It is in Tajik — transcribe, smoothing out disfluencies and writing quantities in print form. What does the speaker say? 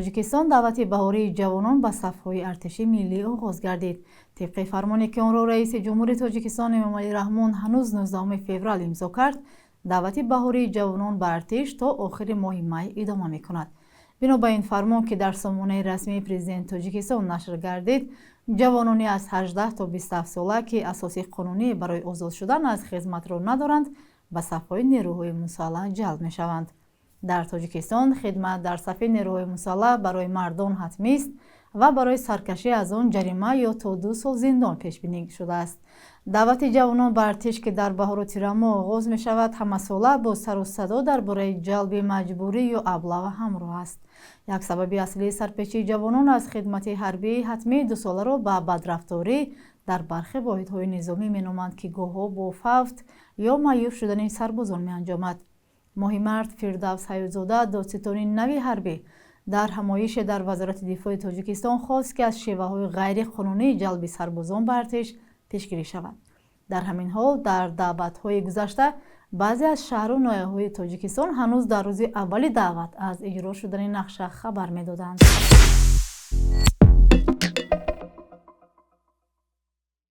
Тоҷикистон даъвати баҳории ҷавонон ба сафҳои артиши миллӣ оғоз гардид. Тибқи фармоне, ки онро раиси ҷумҳури Тоҷикистон Эмомалӣ Раҳмон ҳанӯз 19 феврал имзо кард, даъвати баҳории ҷавонон ба артиш то охири моҳи май идома мекунад. Бино ба ин фармон, ки дар сомонаи расмии президенти Тоҷикистон нашр гардид, ҷавонони аз 18 то 27 сола, ки асоси қонунӣ барои озод шудан аз хизматро надоранд, ба сафҳои нерӯҳои мусаллаҳ ҷалб мешаванд. Дар Тоҷикистон хидмат дар сафи нерӯҳои мусаллаҳ барои мардон ҳатмист ва барои саркашӣ аз он ҷарима ё то 2 сол зиндон пешбинӣ шудааст. Даъвати ҷавонон ба артиш, ки дар баҳору тирамоҳ оғоз мешавад, ҳамасола бо сару садо дар бораи ҷалби маҷбурӣ ё аблава ҳамроҳ аст. Як сабаби аслии сарпечии ҷавонон аз хидмати ҳарбии ҳатмии дусоларо ба бадрафторӣ дар бархе воҳидҳои низомӣ меноманд, ки гоҳҳо бо фавт ё маъюб шудани сарбозон меанҷомад. Моҳи март Фирдавс Ҳаётзода, додситони нави ҳарбӣ, дар ҳамоише дар Вазорати дифои Тоҷикистон хост, ки аз шеваҳои ғайриқонунии ҷалби сарбозон ба артиш пешгирӣ шавад. Дар ҳамин ҳол, дар даъватҳои гузашта баъзе аз шаҳру ноҳияҳои Тоҷикистон ҳанӯз дар рӯзи аввали даъват аз иҷро шудани нақша хабар медоданд.